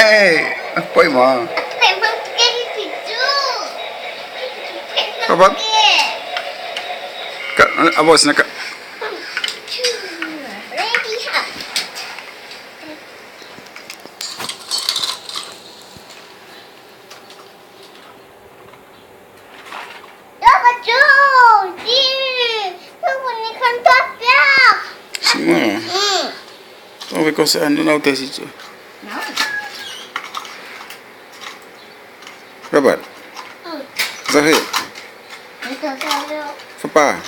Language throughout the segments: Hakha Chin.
Hey, poi ma. Robert. Ka abos na ka. Because ano na utesi chu. Robert. Zahi. Fapa.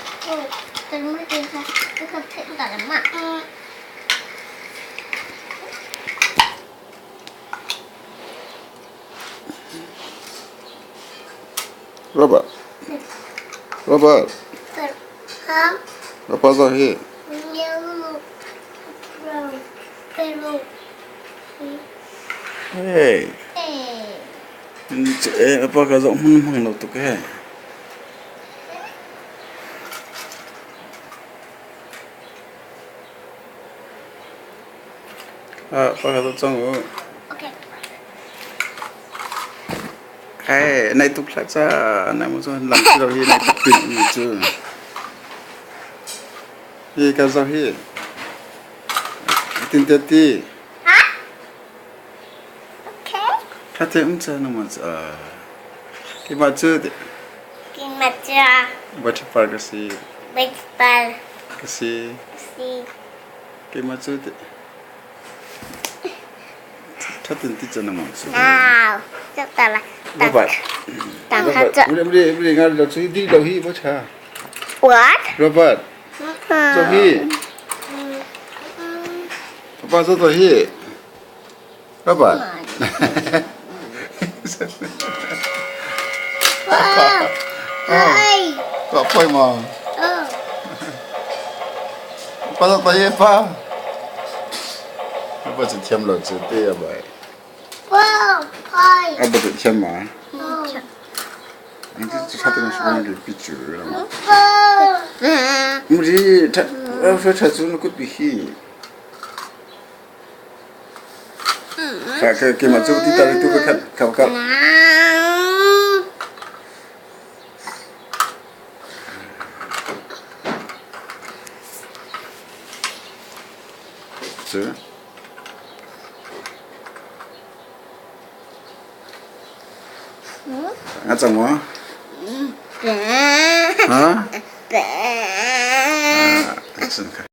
Robert. Robert. Papa Zahi. Hey. Apa ka zong hmun hmang lo tuk he. Ah, pa ka cang u. Hey, nai tuk hlah ca, nai mu cun lam si lo hi nai tuk pin mi cu. Hi ka zoh hi. Tin te ti. Tha te um ca na ma ca. Ki ma cu ti. Ki ma cu. Water park ka si. Water park. Ka si. Si. Keimah cu thatin ti can amang su. Nào, chắc ta là Robert. Tang Robert. kha Ule ule ule ngar lo chu di lo hi bo cha. What? Robert. Zo hi. Papa zo to hi. Robert. Hey. Có phơi mà. Pa zo to hi pa. Robert chu thiam lo chu te ya bai. Wow, 啊，不对，天嘛。你这他这个是光给闭嘴了嘛？我这他，我说他做那个必须。看看给嘛做的，到底都不看看不看？是。啊，怎么？啊？啊，真看。